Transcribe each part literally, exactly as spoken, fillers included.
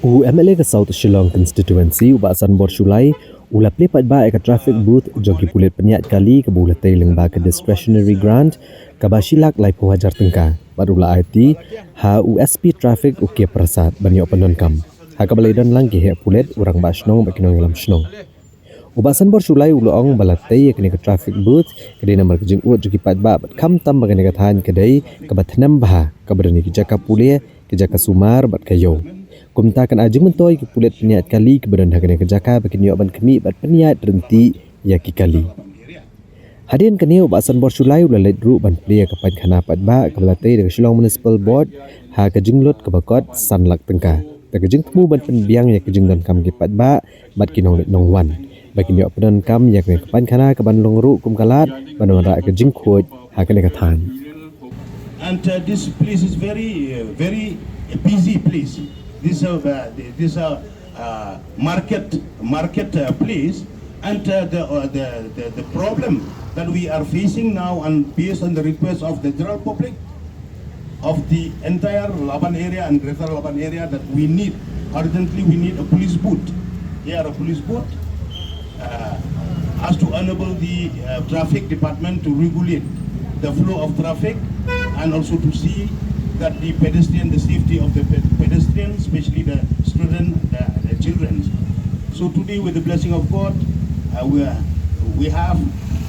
U M L A ka South Shillong Constituency, u Bah Sanbor Shullai, u la plie paidbah ïa ka traffic booth jong ki pulit pynïaid kali kaba u la tei lyngba ka discretionary grant kaba shi lak laiphew hajar tyngka, bad u la aiti ha u S P Traffic, u K Prasad, ban ïoh pyndonkam. Ha kaba la ïadon lang ki heh pulit, u rangbah shnong bad ki nongïalam shnong. U Bah Sanbor Shullai u la ong ba la tei ïa kane ka traffic booth ka dei namar ka jingud jong ki paidbah bad khamtam ba kane ka thaiñ ka dei kaba thnem bha, kaba don ïa ki jaka pule, ki jaka sumar bad ka ïew. Kumta kan ai jingmyntoi ïa ki pulit pynïaid kali kiba don ha kane ka jaka ba kin ïoh ban khmih bad pynïaid ryntih ïa ki kali. Hadien kane u Bah Sanbor Shullai u la leit ruh ban plie ïa ka painkhana paidbah kaba la tei da ka Shillong Municipal Board ha ka jinglut kaba kot san lak tyngka, da ka jingthmu ban pynbiang ïa ka jingdonkam ki paidbah bad ki nongleit nongwan ba kin ïoh pyndonkam ïa kane ka painkhana kaban long ruh kum ka lad ban wanrah ka jingkhuid ha kane ka thaiñ. And uh, this place is very, uh, very busy place. This uh, uh, this uh, uh, market market uh, place, and uh, the, uh, the, the the problem that we are facing now, and based on the request of the general public of the entire Laban area and Greater Laban area, that we need urgently we need a police booth here, a police booth uh, as to enable the uh, traffic department to regulate the flow of traffic and also to see that the pedestrian, the safety of the pe- pedestrian, especially the student, the, the children. So today, with the blessing of God, uh, we, are, we have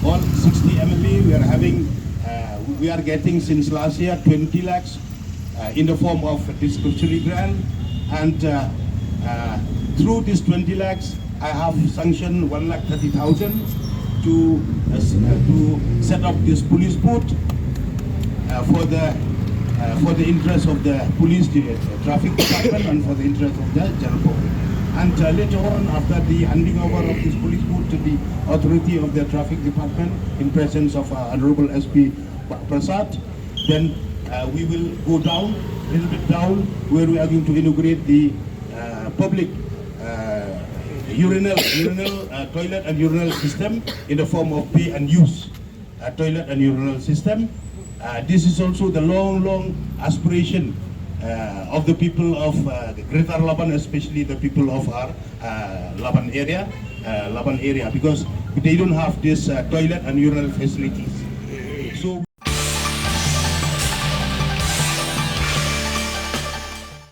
all sixty M L A. We are having, uh, we are getting since last year twenty lakhs uh, in the form of discretionary grant, and uh, uh, through this twenty lakhs, I have sanctioned one lakh thirty thousand to uh, s- uh, to set up this police booth uh, for the uh, for the interest of the police, the uh, traffic department, and for the interest of the general public. And uh, later on, after the handing over of this police booth to the authority of the traffic department in presence of uh, Honorable S P Prasad, then uh, we will go down, a little bit down, where we are going to inaugurate the uh, public uh, urinal, urinal uh, toilet and urinal system in the form of pay and use uh, toilet and urinal system. Uh, this is also the long, long aspiration uh, of the people of uh, the Greater Laban, especially the people of our uh, Laban area, uh, Laban area, because they don't have this uh, toilet and urinal facilities.